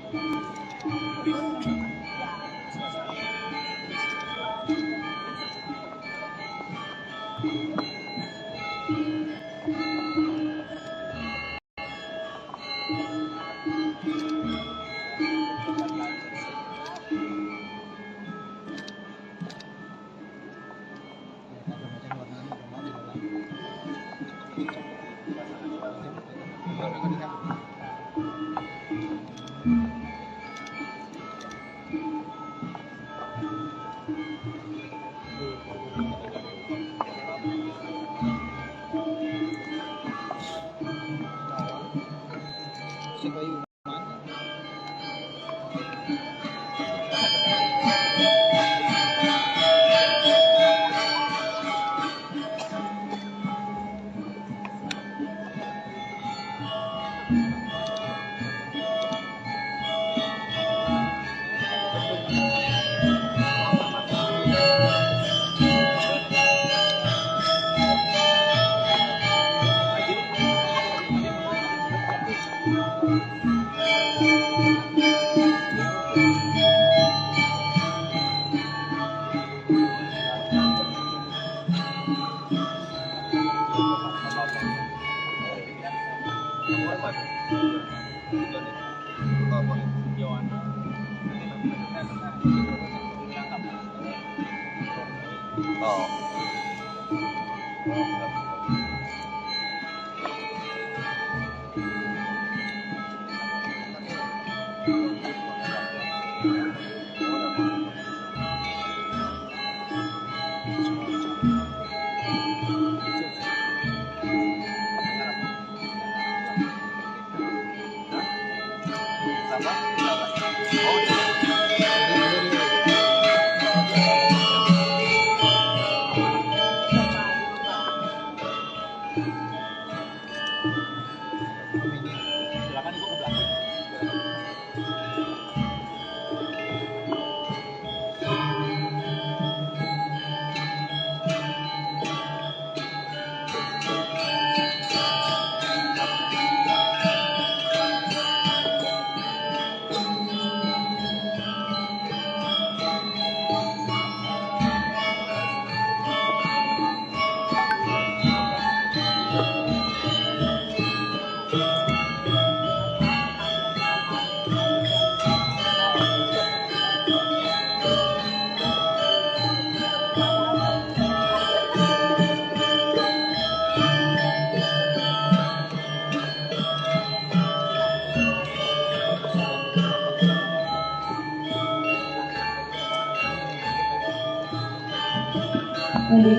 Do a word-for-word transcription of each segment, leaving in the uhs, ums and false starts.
Baik,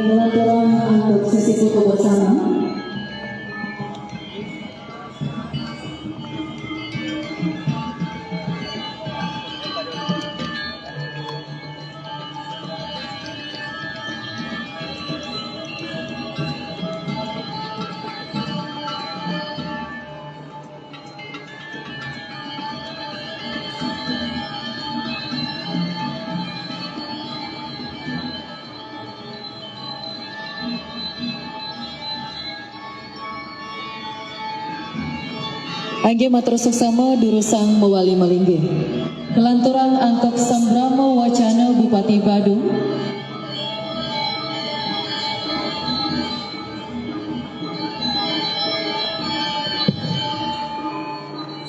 kelanturan untuk sesi foto bersama. Inggih matur suksma durusang mawali malinggih. Kelanturan antuk sambrama wacana Bupati Badung.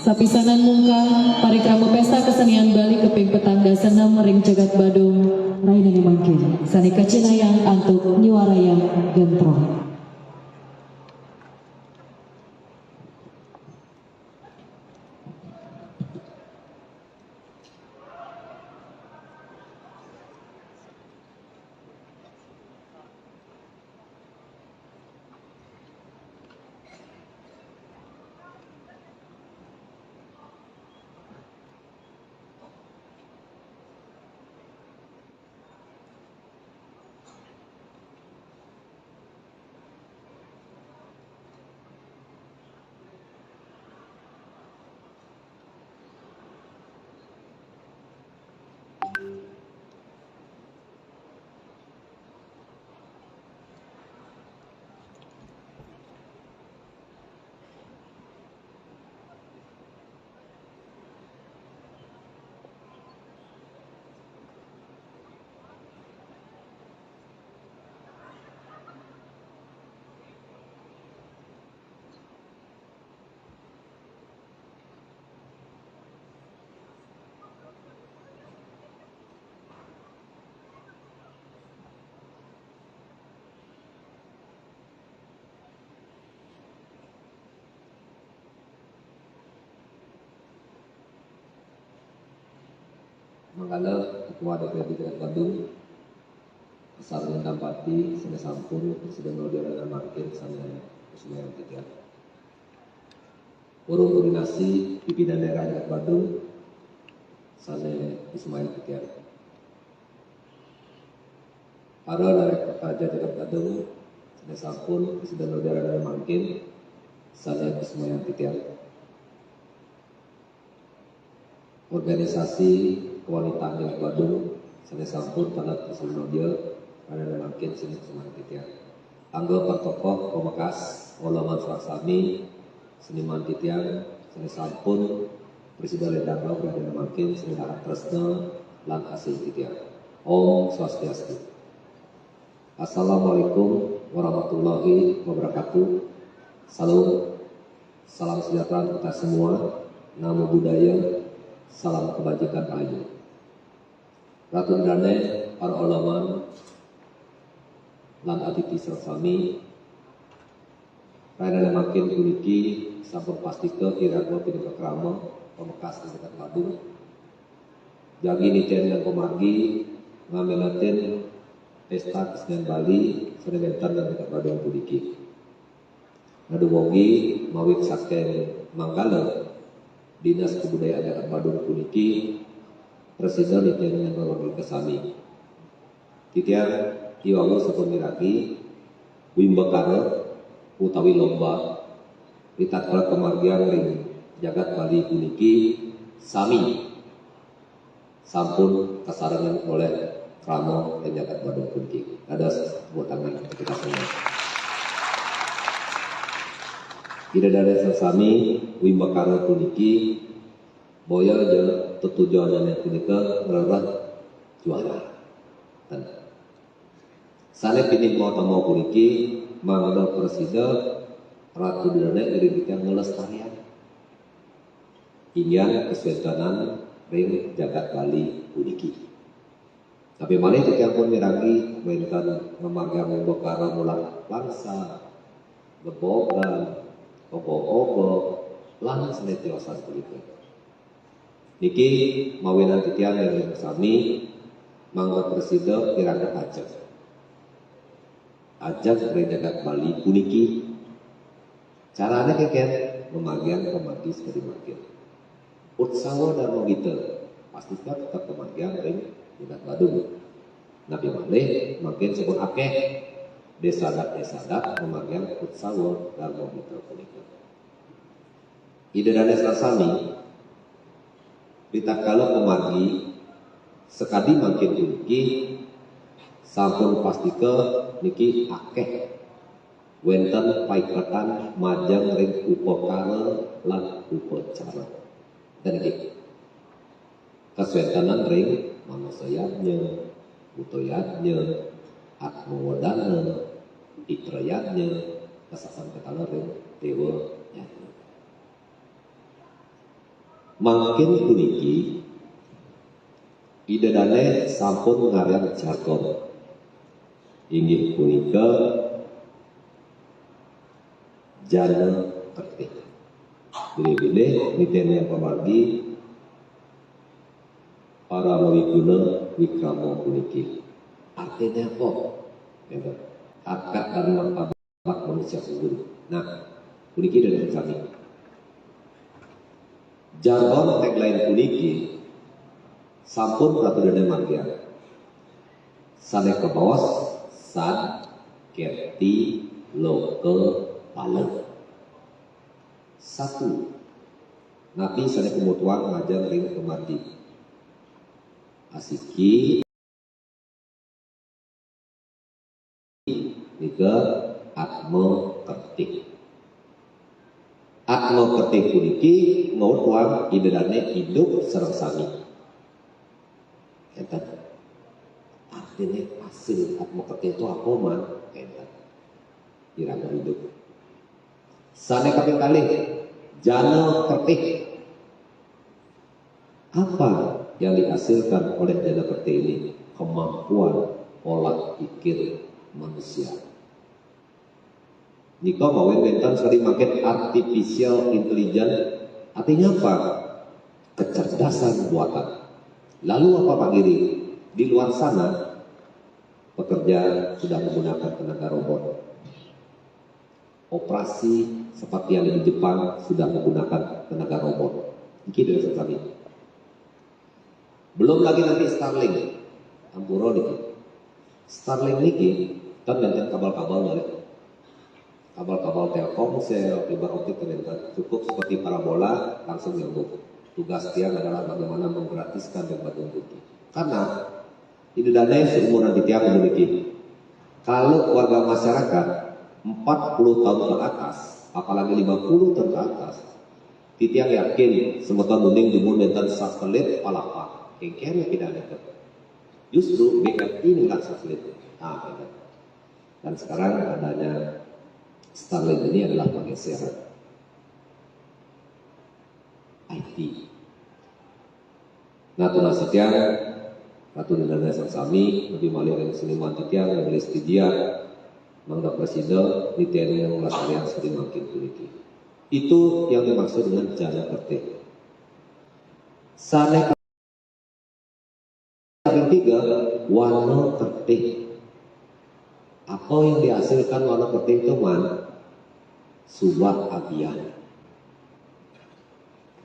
Sapisanan mungkah parikrama Pesta Kesenian Bali kaping petang dasa enem ring jagat Badung, rahinane mangkin sane kacinayang antuk nyuarayang gentrong. Manggala Ketua D P R D Jagat Badung, sareng Dampati, sané sampun, sané mangkin, sané kusumayang titiang. Forum koordinasi pimpinan daerah Jagat Badung, sané kusumayang titiang. Para narek pekerja Jagat Badung, sané sampun, sané mangkin, sané kusumayang titiang. Organisasi kewanitaan Jagat Badung, sané sampun, sané mangkin, sané kusumayang titiang. Angga para tokoh, pamekas, oloman sareng sami, seniman titiang, sané sampun, presida ledang rauh, sané mangkin, sané harap tresna, lan asih titiang. Om Swastiastu. Assalamualaikum warahmatullahi wabarakatuh. Salam, salam sejahtera untuk kita semua. Namo Buddhaya, salam kebajikan rahayu. Ratu Ida dané, para oloman, lan atiti sareng sami, rahinané mangkin puniki sampun pastika iraga pinaka krama pamekas Jagat Badung. Jagi niteni lan pamargi ngamiletin pésta kesenian Bali sané wénten ing Jagat Badung puniki. Nah, dumugi mawit saking manggala Dinas Kebudayaan Jagat Badung puniki prasida niteni lan pamargi kesami. Titiang i wau sampun miragi wimbakara utawi lomba ritatkala kamargiang ring Jagat Bali puniki sami sampun kasarengin olih krama ring Jagat Badung puniki. Dados tepuk tangan untuk kita semua. Ida dané sareng sami, wimbakara puniki boya ja tetujonané punika ngrereh juara. Ten. Sané pinih mautama puniki mangda prasida Ratu Ida dané iring titiang nglestariang inggihan kaswéntenan ring Jagat Bali puniki. Tapi malih titiang pun miragi wénten ngamargiang wimbakara mulat langsa, gebogan, ogoh-ogoh, lan sané tiosan punika. Niki mawinan titiang ring sami mangda prasida iraga ajeg. Ajeg ring Jagat Bali puniki. Carané kénkén, mamargiang pamargi sakadi mangkin. Utsawa Darma Gita, pastika tetep mamargiang ring Jagat Badung. Napi malih, mangkin sampun akéh désa adat-désa adat mamargiang Utsawa Darma Gita punika. Ida dané sareng sami, ritatkala pamargi sakadi mangkin puniki, sampun pastika niki akéh wénten paiketan majeng ring upakara lan upacara. Ten nggih. Kaswéntenan ring manusayadnya, bhutayadnya, atmawedana, pitrayadnya, kasaksan kataler ring déwa yadnya. Mangkin puniki Ida dané sampun ngaryan jargon. Inggih punika jana kertih. Bilih-bilih niteni pamargi parama wiguna wikrama puniki. Artinya apa? Ngéten. Akat dan martabat manusia unggul. Nah, puniki dari kami. Jargon tagline puniki sampun Ratu Ida dané margiang. Sané kabaos sad kerthi loka pala. Satu, napi sané kamutuang majeng ring pamargi. Asiki nika atma kertih. Atma kertih puniki ngawutuang Ida dané idup sareng sami. Kénten. Artinya hasil atma kertih itu apa, Man? Kénten. Iraga idup. Sané kaping kalih, jana kertih. Apa yang dihasilkan oleh jana kertih ini? Kemampuan pola pikir manusia. Nika mawinan wénten sakadi mangkin artificial intelligence, artinya apa? Kecerdasan buatan. Lalu apa, Pak Giri? Di luar sana, pekerja sudah menggunakan tenaga robot. Operasi seperti yang di Jepang sudah menggunakan tenaga robot. Niki dari kami. Belum lagi nanti Starlink. Ampura niki. Starlink niki kan nenten kabel-kabel balik. Kabel-kabel Telkomsel, fiber optik nenten. Cukup seperti parabola, langsung nyambung. Tugas tiang adalah bagaimana menggratiskan dan bagi rezeki. Karena ini dana seumuran di tiang memiliki. Kalau warga masyarakat empat puluh tahun ke atas, apalagi lima puluh tahun ke atas, titiang yakin semeton uning dumun nenten satelit palapa. Kengkeng ya tidak ada. Justru B L T inilah satelit. Nah, gitu. Dan sekarang adanya Starlink ini adalah pergeseran I T. Nah, tunas titiang, Ratu Dinda Desa Sami, lebih malih dengan seniman titiang, Majelis Tidia, Mangga Presida, Niteni yang melestarian seni makin puniki. Itu yang dimaksud dengan jana kertih. Sane yang tiga, warna kertih. Apa yang dihasilkan warna kertih itu, man? Subak abian.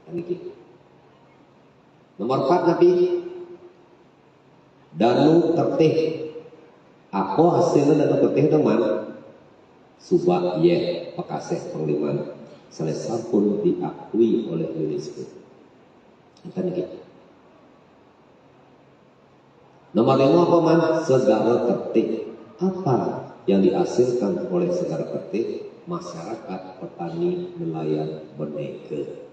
Kan iki. Nomor empat nanti, danu kertih. Apa hasilnya danu kertih itu, man? Subak yeh pakaseh pangliman. Sane sampun diakui oleh UNESCO. Kan iki. Nomor lima apa, man? Segara kertih. Apa yang dihasilkan oleh segara kertih? Masyarakat petani nelayan beneke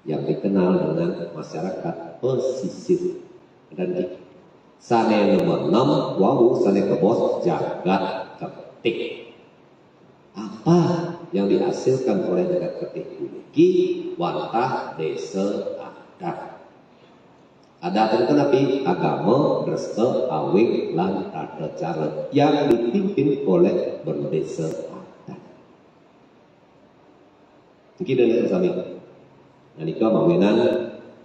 yang dikenal dengan masyarakat pesisir. Dan di sane nomor enam, wau sane kebos jagat kertih. Apa yang dihasilkan oleh jagat kertih puniki? Wantah desa adat. Adat itu napi? Agama, dresta, awig, lan tata cara yang dipimpin oleh bendesa adat. Niki dene sami. Nah, nika mawinan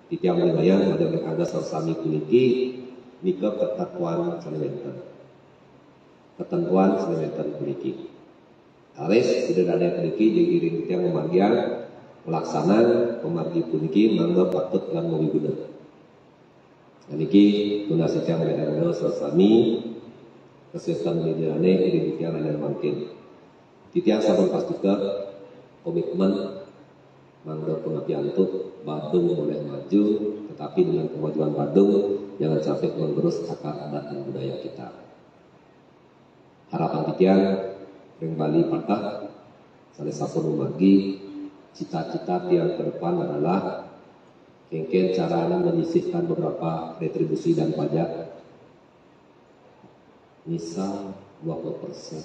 titiang pangingayan pada ring angga sami puniki nika ketentuan sane wenten. Ketentuan sane wenten puniki. Raris, Ida Dane puniki diiring titiang pamargiang, pelaksana pamargi puniki mangda patut lan mawiguna. Nah, niki tunas titiang ring angga sami, kasunyatan Ida Dane iring titiang ring mangkin. Titiang sampun pastika komitmen mangda pangapyantuk Badung boleh maju, tetapi dengan kemajuan Badung, jangan sampai menggerus akar adat dan budaya kita. Harapan titiang ring Bali pateh, sane sampun mamargi, cita-cita tiang ke depan adalah kengken carane menyisihkan beberapa retribusi dan pajak. Misal dua puluh persen.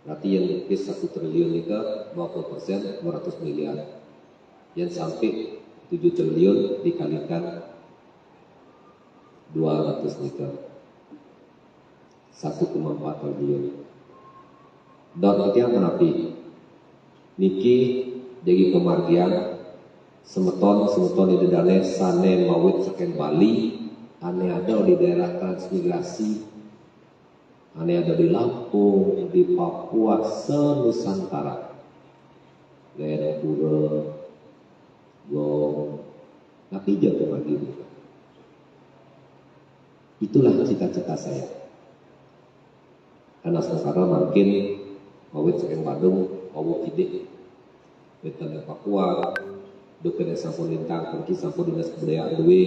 Berarti yang nipis satu triliun nika dua puluh persen dua ratus miliar. Yang sampai tujuh triliun dikalikan dua ratus nika. Satu koma empat triliun. Dot titiang menapi? Niki jagi pamargiang semeton-semeton Ida Dane sane mawit saking Bali, ane ada di daerah transmigrasi, ane ada di Lampung, di Papua, senusantara. Jayapura, Gong, napi ja pamargi. Itulah cita-cita saya. Karena sementara mangkin mawit saking Badung, wau kidik, wenten ring Papua, duk kene sampun lintang puniki sampun Dinas Kebudayaan duwe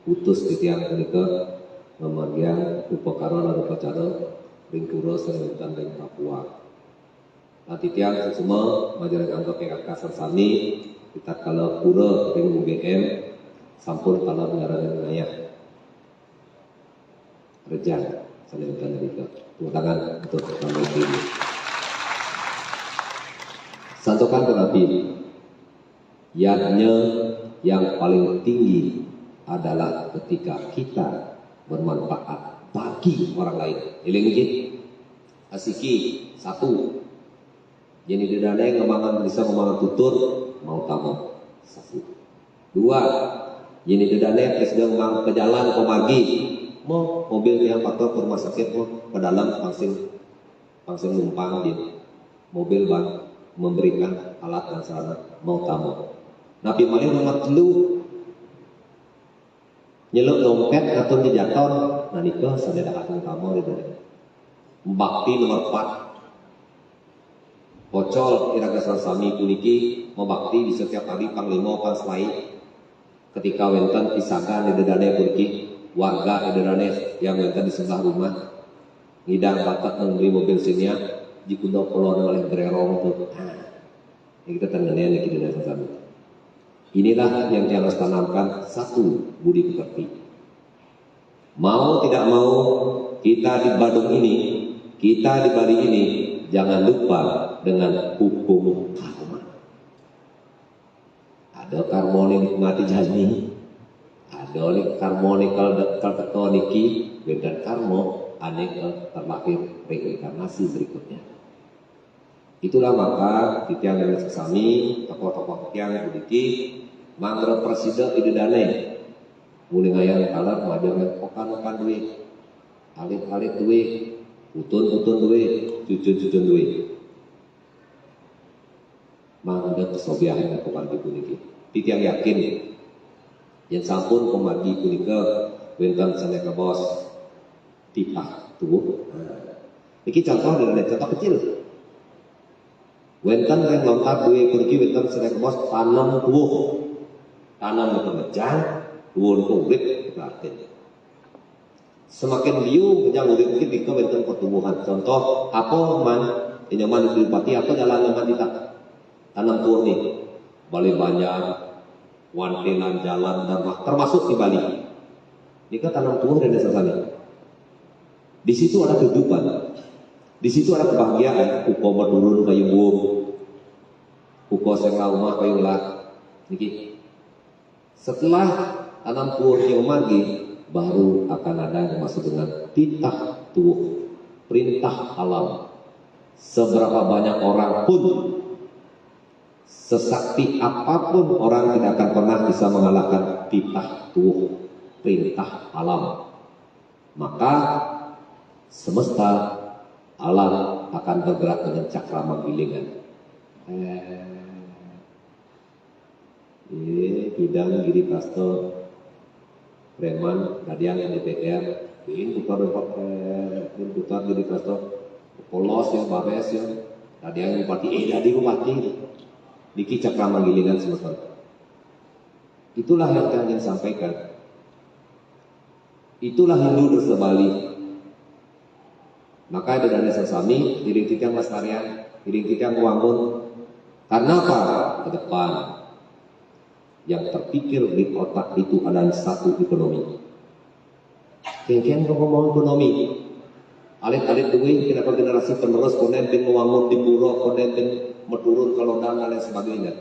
utus titiang punika ngamargiang upakara lan upacara ring pura sane wenten ring Papua. Lan titiang suksma majeng ring angga P K K sami, ritatkala pura ring U G M sampun kala ngayah. Rejang, sane wenten nika. Tepuk tangan untuk Bapak Ibu. Santukan tetapi, yadnya yang paling tinggi adalah ketika kita bermanfaat bagi orang lain. Eling nggih? Asiki, satu. Yen Ida Dane ngembangan, bisa ngembangan tutur, mautama. Satu. Dua, Jadi Ida Dane sedang mang ke jalan ke margi. Mo, mobil tiang pakai ke rumah sakit mo, ke dalam pang sing, pang sing numpang di mobil bang memberikan alat dan sarana mau tamu. Napi malih nomor telu, nyeluk dompet atun jejaton, nah nika sane dahat utama gitu. Bakti nomor empat. Pocol iraga sami puniki mabakti di setiap hari panglima pan selai. Ketika wenten pisagan Ida Dane puniki, warga Ida Dane yang wenten di sebelah rumah, ngidang bakat membeli mobil Xenia, jikunda polon oleh gererong tu. Nah, ini kita tengenin lagi dengan sami. Inilah yang kita harus tanamkan, satu, budi pekerti. Mau tidak mau, kita di Badung ini, kita di Bali ini, jangan lupa dengan hukum karma. Ada karma nikmati jani, ada ni karma ni kal kal teka niki, benten karma ane ke terlahir reinkarnasi berikutnya. Itulah maka titiang dan sesami, tokoh-tokoh titiang puniki mangda prasida Ida Dane. Muli ngayan taler majeng pokan-pokan duit, alit-alit duit, utun-utun duit, cucun-cucun duit. Mangda kesobiahan pokan puniki. Titiang yakin yen sampun pamargi punika wenten sane kabaos titah tuwuh. Nah, iki contoh dari contoh kecil. Wenten ring lontar duwe puniki wenten sane kabaos tanem tuwuh. Tanem nika mejang, tuwuh nika urip, nika artine. Semakin liu mejang urip niki nika wenten pertumbuhan. Contoh, apa man, nyaman di Bupati, apa jalan nyaman kita? Tanem tuwuh nih. Balai banjar, wantenan jalan, darmah, termasuk di Bali. Nika tanem tuwuh dan desa sana. Di situ ada kehidupan. Di situ ada kebahagiaan. Uko turun kayu buung. Uko sing rumah kayu lah. Niki. Setelah tanem tuwuh niki mamargi, baru akan ada yang masuk dengan titah tuwuh, perintah alam. Seberapa banyak orang pun, sesakti apapun orang tidak akan pernah bisa mengalahkan titah tuwuh, perintah alam. Maka semesta alam akan bergerak dengan cakra manggilingan. Eh, eh, kidang Giri Prasta, preman, dadiang yang D P R, bin tukar dompet, eh, bin tukar Giri Prasta, polos ya, babes ya, dadiang bupati, eh, dadi bupati. Niki cakra manggilingan semeton. Itulah yang saya ingin sampaikan. Itulah Hindu Nusa Bali. Maka Ida Dane sami, iring titiang lestarian, iring titiang wangun. Karena apa? Ke depan. Yang terpikir di otak itu adalah satu, ekonomi. Kengkeng kok ngomong ekonomi. Alit-alit duwe, kenapa generasi penerus konden bin ngwangun di pura, konden bin meturun ke lodang dan lain sebagainya.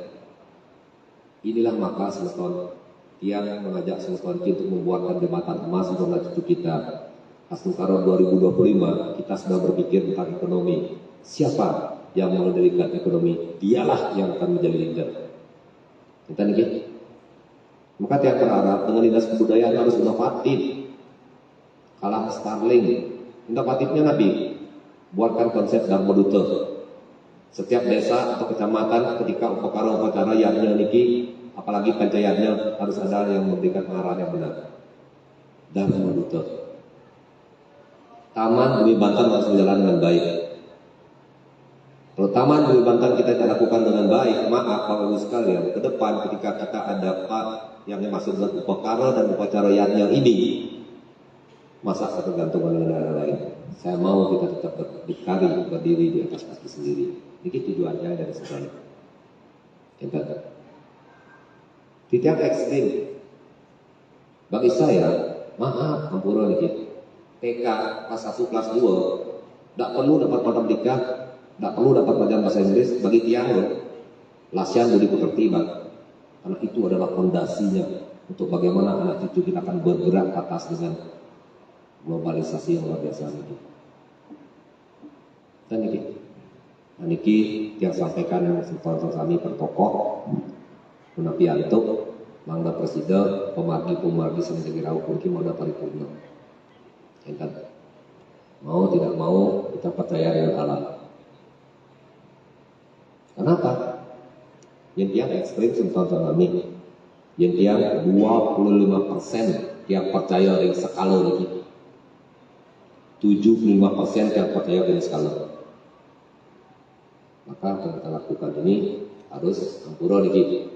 Inilah maka semeton, tiang mengajak semeton untuk membuatkan jembatan emas untuk anak cucu kita. Astungkara dua ribu dua puluh lima, kita sudah berpikir tentang ekonomi. Siapa yang mengendalikan ekonomi? Dialah yang akan menjadi leader. Kita nih, maka tiang berharap dengan dinas kebudayaan harus inovatif. Kalah Starling. Inovatifnya napi? Buatkan konsep Dharma Duta. Setiap desa atau kecamatan ketika upakara upacara yadnya niki, apalagi panca yadnya, harus ada yang memberikan pengarahan yang benar. Dharma Duta. Taman Bumi Banten harus berjalan dengan baik. Kalau Taman Bumi Banten kita tidak lakukan dengan baik, maaf Bapak Ibu sekalian, ke depan ketika kita ada Pak yang masuk dengan upakara dan upacara yadnya ini, masa ketergantungan dengan daerah lain? Saya mau kita tetap ber- berkarya, berdiri di atas kaki sendiri. Ini tujuannya dari sekarang. Kita tidak ekstrim. Bagi saya, maaf, ampura niki. T K kelas satu, kelas dua, tidak perlu dapat matematika, tidak perlu dapat pelajaran bahasa Inggris bagi tiang loh. Lasian budi pekerti, Bang. Karena itu adalah fondasinya untuk bagaimana anak cucu kita akan bergerak ke atas dengan globalisasi yang luar biasa ini. Dan niki, nah, niki yang sampaikan semeton sami para tokoh, menapi antuk, Mangda prasida, pamargi-pamargi sane jagi rauh puniki mangda paripurna. Enten. Mau tidak mau, kita percaya dengan alam. Kenapa? Yen tiang ekstrim semeton sami. Yen tiang dua puluh lima persen tiang percaya ring sekala niki. Tujuh puluh lima persen tiang percaya ring sekala. Maka yang kita lakukan ini harus ampura niki.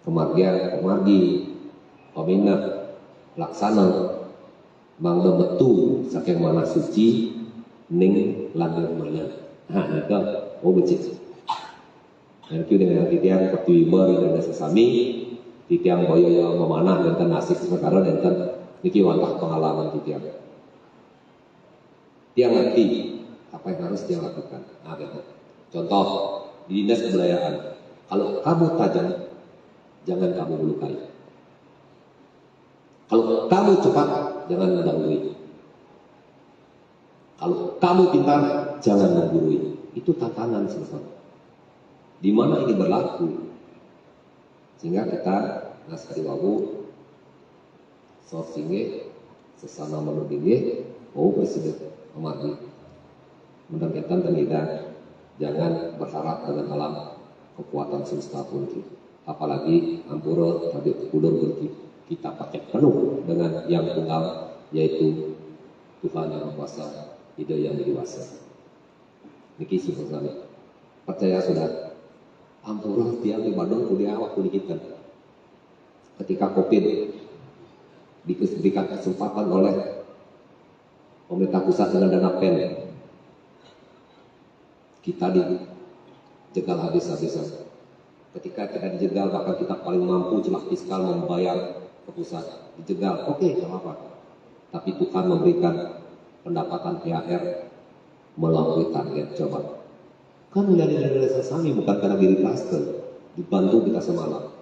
Kemargian, kemargi, pamineh, laksana, mangda metu saking manah suci, ning langgeng manah. Nah, nika, oh, becik. Thank you dengan titiang pertiwi ring Ida Dané sami, titiang boya ya mamanah nenten nasik sementara nenten niki wantah pengalaman titiang. Tiang ngerti apa yang harus tiang lakukan. Nah, gitu. Contoh, di Dinas Kebudayaan, kalau kamu tajam, jangan kamu melukai. Kalau kamu cepat, jangan mendahului. Kalau kamu pintar, jangan menggurui. Itu tantangan sebetulnya. Di mana ini berlaku? Sehingga kita nasari wau, sourcing-e, sesana manut inggih, wau prasida, pamargi. Mendem enten ten Ida, jangan berharap dengan alam kekuatan semesta puniki. Apalagi ampura tadi ulur puniki. Kita pakai penuh dengan yang tunggal, yaitu Tuhan Yang Maha Kuasa, Ida Yang Widi Wasa. Niki sami. Percaya sudah. Ampura tiang di Badung kuliah waktu di kita. Ketika COVID, diberikan kesempatan oleh pemerintah pusat dengan dana pen. Kita dijegal habis-habisan. Ketika kita dijegal, bahkan kita paling mampu celah fiskal membayar ke pusat. Dijegal, oke, nggak apa-apa. Tapi Tuhan memberikan pendapatan T H R melampaui target. Coba. Kan udah dari desa sami, bukan karena diri klaster. Dibantu kita semalam.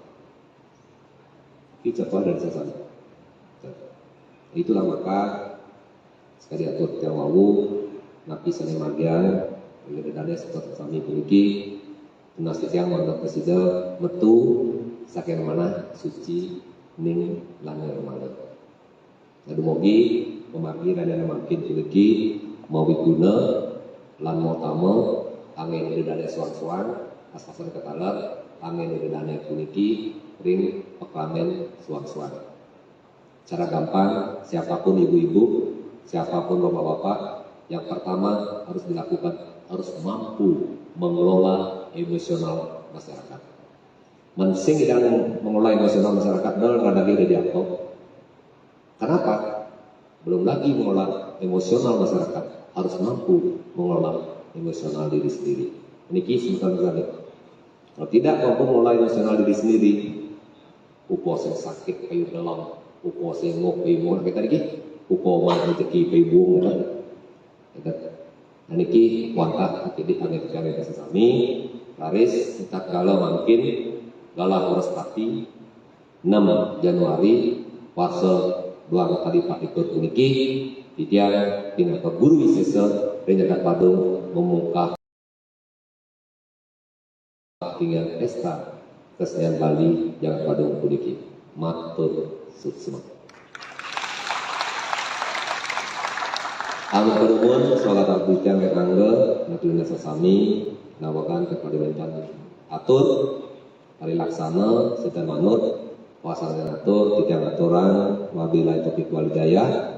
Iki contoh dari sesama. Itulah maka sekali atur tiang wau, napi sane margiang, ida dane seperti sami puniki, tunas tiang mangda prasida metu saking manah suci ning langgeng manah. Nah, dumugi pamargi rahina mangkin puniki mawiguna lan mautama anggen ida dane soang-soang, asasana kataler anggen ida dane puniki ring pakramen soang-soang. Cara gampang, siapapun ibu-ibu, siapapun bapak-bapak, yang pertama harus dilakukan, harus mampu mengelola emosional masyarakat. Men sing ida mengelola emosional masyarakat, dal radagi udah diatur. Kenapa? Belum lagi mengelola emosional masyarakat, harus mampu mengelola emosional diri sendiri. Niki sebentar lagi. Kalau tidak mampu mengelola emosional diri sendiri, upo sing sakit payu delem, upo sing ngok payu ngok, kita niki, upo mah rezeki payu bung, kan? Gitu. Nah, niki wantah akidik angin kami sesami, laris, entat gala mangkin, galah Wrespati, enam Januari, warsa dua kali empat likur puniki, titiang pinaka guru wisesa ring jagat Badung memungkah tinggal pesta kesenian Bali jagat Badung puniki. Matur suksma. Amun padumun, salat abdi tiang ring angga, natulina sesami, nawegang kepada wentan atur, parilaksana, sida manut, wasana atur, titiang aturang, wabillahi taufiq wal hidayah.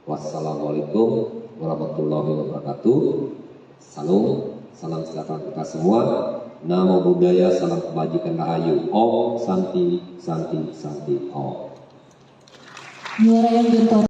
Wassalamualaikum warahmatullahi wabarakatuh. Salam, salam sejahtera kita semua. Namo Buddhaya, salam kebajikan rahayu. Om Santi, Santi, Santi, Om. Nyuarayan Bintoro